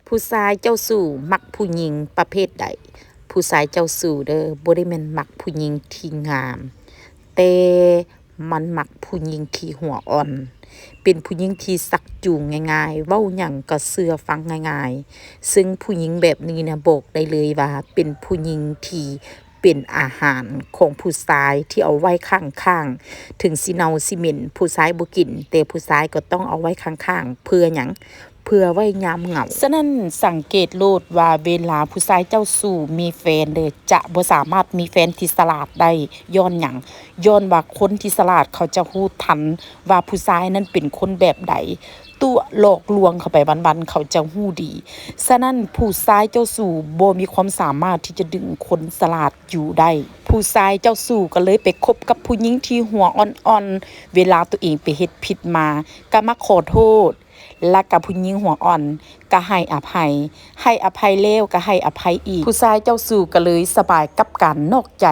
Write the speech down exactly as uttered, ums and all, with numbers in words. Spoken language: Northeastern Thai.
ผู้ชายเจ้าชู้มักผู้หญิงประเภทใด ผู้ชายเจ้าชู้เด้อ บ่ได้แม่นมักผู้หญิงที่งาม แต่มันมักผู้หญิงที่หัวอ่อน เป็นผู้หญิงที่ชักจูงง่ายๆ เว้าหยังก็เชื่อฟังง่ายๆ ซึ่งผู้หญิงแบบนี้นะ บอกได้เลยว่าเป็นผู้หญิงที่เป็นอาหารของผู้ชายที่เอาไว้ข้างๆ ถึงสิเน่าสิเหม็น ผู้ชายบ่กิน แต่ผู้ชายก็ต้องเอาไว้ข้างๆ เพื่อหยัง เพื่อไว้ยามเหงา ฉะนั้นสังเกตโลดว่าเวลาผู้ชายเจ้าชู้มีแฟนเด้อ จะบ่สามารถมีแฟนที่ฉลาดได้ ย้อนหยัง ย้อนว่าคนที่ฉลาดเขาจะฮู้ทันว่าผู้ชายนั้นเป็นคนแบบใด ตั๋วหลอกลวงเขาไปวันๆ เขาจะฮู้ดี ฉะนั้นผู้ชายเจ้าชู้บ่มีความสามารถที่จะดึงคนฉลาดอยู่ได้ ผู้ชายเจ้าชู้ก็เลยไปคบกับผู้หญิงที่หัวอ่อนๆ เวลาตัวเองไปเฮ็ดผิดมา ก็มาขอโทษ และกับผู้หญิงหัวอ่อนก็ให้อภัย ให้อภัยแล้วก็ให้อภัยอีก ผู้ชายเจ้าชู้ก็เลยสบายกับการนอกใจ